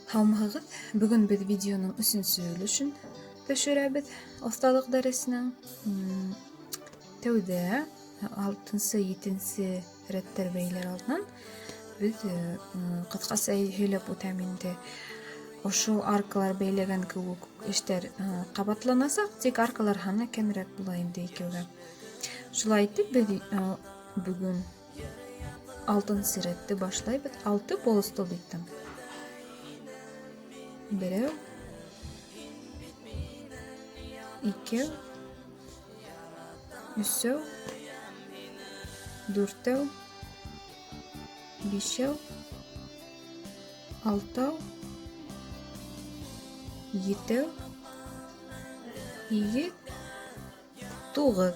Һаумыһығыҙ! Бөгөн беҙ видеоның өсөнсө өлөшөн төшөрәбеҙ оҫталыҡ дәресенең. Тәүҙә алтынсы, етенсе рәттәр бәйләр алдынан беҙ ҡыҫҡаса һөйләп үтәм инде. Ошо аркалар бәйләгән кеүек эштәр ҡабатланасаҡ, тик аркалар һаны кәмерәк була инде икәүгә. Шулай итеп, беҙ бөгөн алтынсы рәтте башлайбыҙ. Алты полустолбиктан. Берәү, икәү, өсәү, дүртәү, бишәү, алтау, етәү, һигеҙ, Тугыз.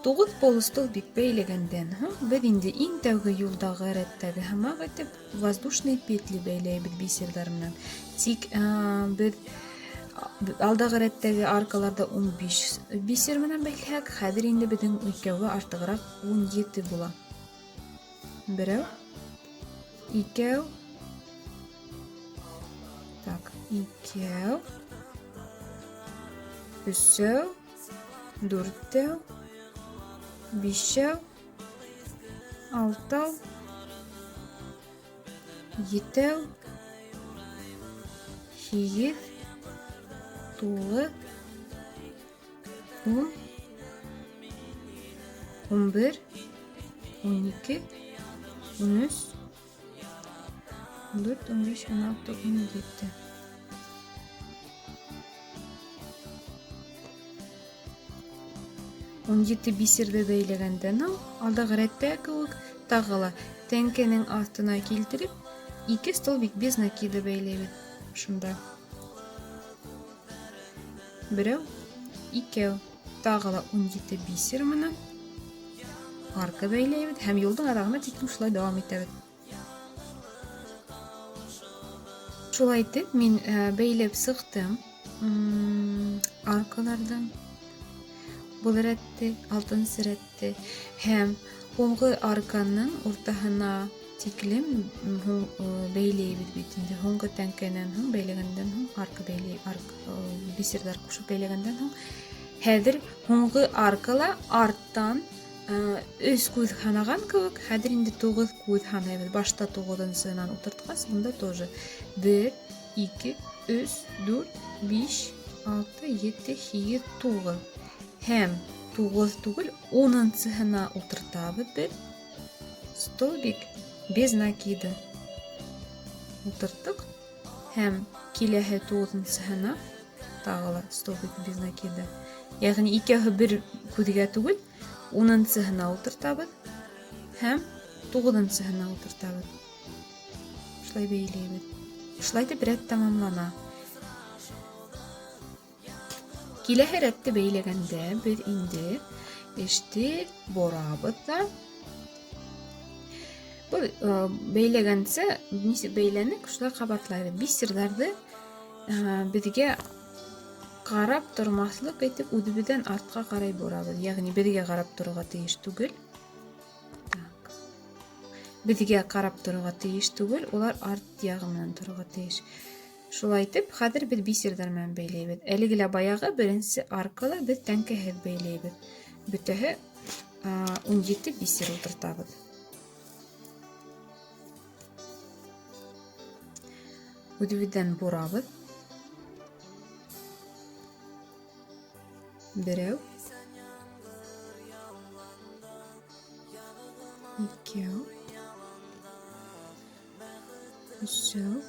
Тугыз полустолбик бәйләгәндән һуң, без инде иң тәүге юлдагы рәттәге һымак итеп воздушный петли бәйләйбез бисердар менән. Тик без алдагы рәттәге аркаларда 15 бисер менән бәйләһәк, хәзер инде безнең икәүгә артыграк 17 була. Берәү, икәү, так, икәү, өсәү, дүртәү, бишәү, алтау, етәү, һигеҙ, туғыҙ, 10, 11, 12, 13, 14, 15, 16, 17. 17 бисерҙе бәйләгәндән һуң, алдағы рәттә кеүек, тағы ла тәңкәнең аҫтына килтереп, ике столбик без накида бәйләйбеҙ. Шунда. Берәү, икәү, тағы ла 17 бисер менән арка бәйләйбеҙ һәм юлдың аҙағына тиклем шулай дауам итәбеҙ. Шулай итеп, мин э, бәйләп сыҡтым аркаларҙы. Был рәтте, алтынсы рәтте һәм һуңғы арканың уртаһына тиклем бәйләйбеҙ бит инде. Һуңғы тәңкәнән һуң бәйләгәндән һуң арка бәйләй, арка бисерҙар ҡушып бәйләгәндән һуң хәҙер һуңғы аркала арттан өс күҙ һанаған кеүек, хәҙер инде туғыҙ күҙ һанайбыҙ. Башта туғыҙынсыһынан ултыртҡас, бында тоже бер, ике, өс, дүрт, биш, алты, ете, һигеҙ, туғыҙ. Һәм туғыҙ түгел, унынсыһына ултыртабыҙ беҙ. Столбик без накида. Ултырттыҡ. Һәм киләһе туғыҙынсыһына тағы ла столбик без накида. Ягъни икәүһе бер күҙгә түгел, унынсыһына ултыртабыҙ һәм туғыҙынсыһына ултыртабыҙ. Шулай бәйләйбеҙ. Шулай итеп рәт тамамлана. Киләһе рәтте бәйләгәндә беҙ инде эште борабыҙ да. Был э, бәйләгәнсә нисек бәйләнек, шулай ҡабатлайбыҙ. Бисерҙарҙы э, беҙгә ҡарап тормаҫлыҡ итеп үҙебеҙҙән артҡа ҡарай борабыҙ. Ягъни беҙгә ҡарап торорға тейеш түгел. Так. Беҙгә ҡарап торорға тейеш түгел, улар арт яғы менән торорға тейеш. Шулай итеп, хәҙер беҙ бисерҙар менән бәйләйбеҙ. Әлеге лә баяғы беренсе аркала беҙ тәңкәһеҙ бәйләйбеҙ. Бөтәһе 17 бисер ултыртабыҙ. Үҙебеҙҙән бурабыҙ. Берәү. Икәү. Өсәү.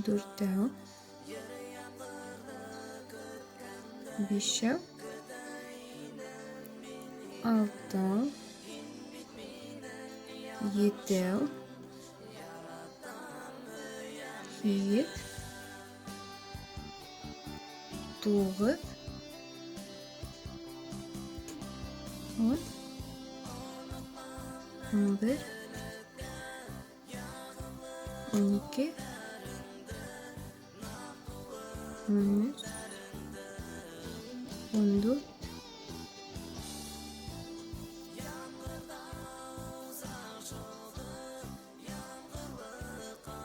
Дүртәү. Бишәү. Алтау. Етәү. Һигеҙ. Туғыҙ. 10, 11, 12, 13, 14,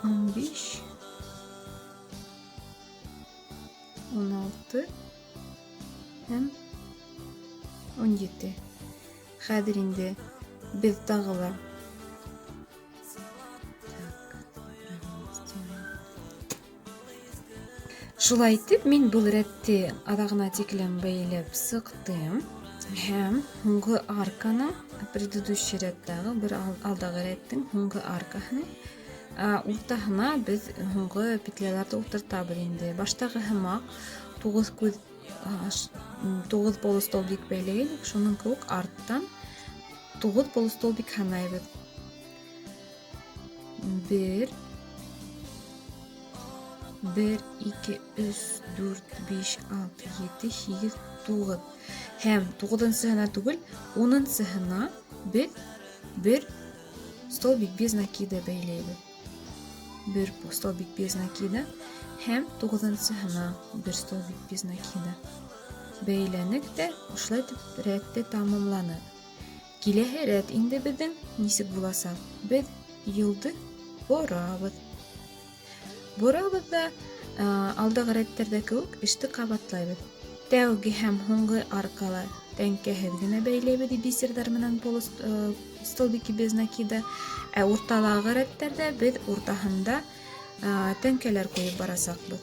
15, 16 һәм 17. Хәҙер инде беҙ тағы ла Шулай итеп, мин был рәтте аҙағына тиклем бәйләп сыҡтым. Һәм һуңғы арканы, предыдущий рәттәге, бер алдағы рәттең һуңғы аркаһының уртаһына беҙ һуңғы петляларҙы ултыртабыҙ инде. Баштағы һымаҡ 9 күҙ 9 полустолбик бәйләйек, шуның кеүек арттан 9 полустолбик һанайбыҙ. 1 1 2 3 4 5 6 7 8 9. Һәм 9-нсыһына түгел, 10-нсыһына беҙ бер столбик без накида бәйләйбеҙ. Бер столбик без накида һәм 9-нсыһына бер столбик без накида. Бәйләнек тә, ошолай итеп рәтте тамамланыҡ. Киләһе рәт инде беҙҙең нисек буласаҡ? Беҙ юлды борабыҙ. Борабыҙ да алдағы рәттәрҙә кеүек эште ҡабатлайбыҙ. Тәүге һәм һуңғы аркала тәңкәһеҙ генә бәйләйбеҙ бисерҙар менән столбики без накида. Ә урталағы рәттәрҙә беҙ уртаһында тәңкәләр ҡуйып барасаҡбыҙ.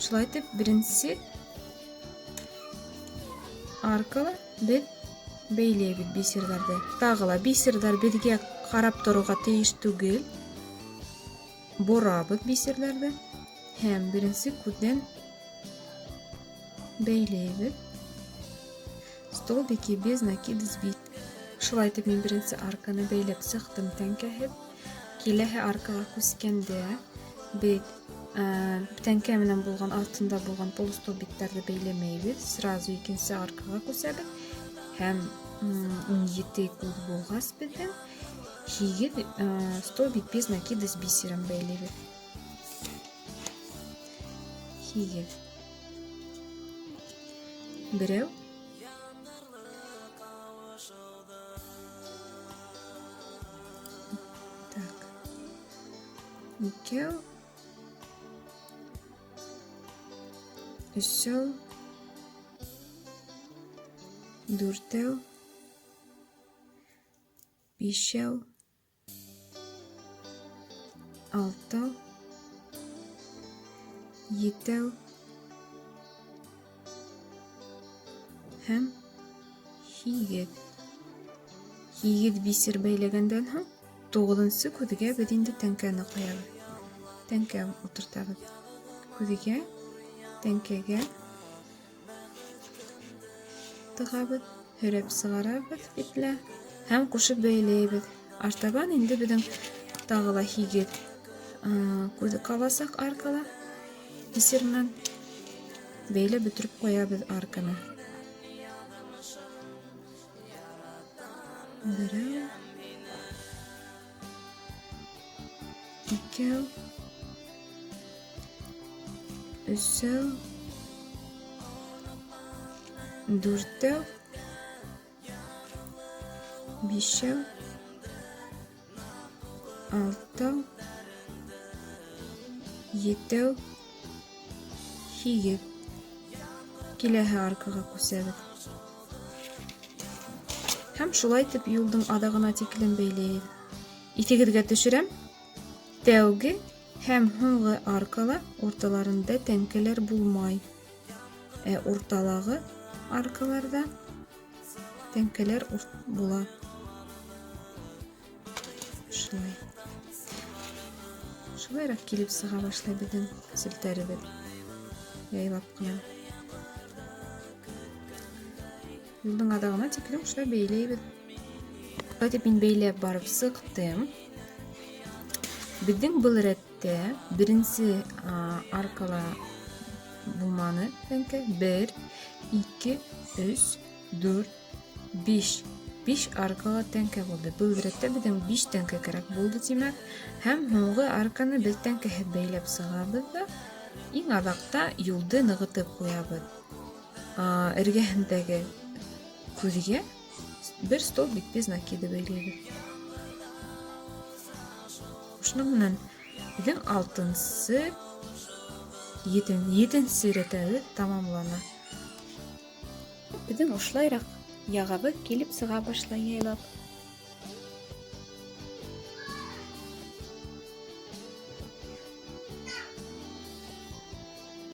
Шулай итеп, беренсе аркала беҙ бәйләйбеҙ бисерҙарҙы. Тағы ла бисерҙар беҙгә ҡарап торорға тейеш түгел. Борабыҙ бисерҙарҙы һәм беренсе күҙҙән бәйләйбеҙ. Столбики без накида сбить. Шулай итеп мин беренсе арканы бәйләп сыҡтым тәңкәһеҙ. Киләһе аркаға күскәндә беҙ тәңкә менән булған артында булған полустолбиктарҙы бәйләмәйбеҙ. Сразу икенсе аркаға күсәбеҙ. Һәм 17 күҙ булғас беҙҙең 8 столбик без накида с бисером бәйләйбеҙ. 8. Берәү. Так. Икәү. Өсәү. Дүртәү. Бишәү. Алтау. Етәү. Һәм 8. 8 бисер бәйләгәндән һуң 9-нсы күҙгә беҙ инде тәңкәне ҡуябыҙ. Тәңкә ултыртабыҙ. Күҙгә, тәңкәгә тығабыҙ, һөрәп сығарабыҙ петля һәм ҡушып бәйләйбеҙ. Артабан инде беҙҙең тағы ла 8 күҙ ҡаласаҡ аркала. Бисер менән бәйләп бөтөрөп ҡуябыҙ арканы. Берәү, икәү, өсәү, дүртәү, бишәү, алтау, етәү, 8. Киләһе аркаға күсәбеҙ. Һәм шулай итеп юлдың аҙағына тиклем бәйләйбеҙ. Иҫегеҙгә төшөрәм, тәүге һәм һуңғы аркала урталарында тәңкәләр булмай. Ә урталағы аркаларҙа тәңкәләр була. Шулай. Шулайыраҡ килеп сыға башлай беҙҙең селтәребеҙ. Яйлап ҡына. Юлдың аҙағына тиклем шулай бәйләйбеҙ. Шулай итеп мин бәйләп барып сыҡтым. Беҙҙең был рәттә беренсе аркала булманы тәңкә. 1, 2, 3, 4, 5. 5 аркала тәңкә булды. Был рәттә беҙҙең 5 тәңкә кәрәк булды, тимәк. Һәм һуңғы арканы беҙ тәңкәһеҙ бәйләп сығабыҙ ҙа, иң аҙаҡта юлды нығытып ҡуябыҙ. Эргәһендәге күҙгә бер столбик без накида бәйләйбеҙ. Шуның менән Беҙҙең алтынсы, етенсе рәтебеҙ тамамлана. Беҙҙең ошолайыраҡ яғабыҙ килеп сыға башлай яйлап.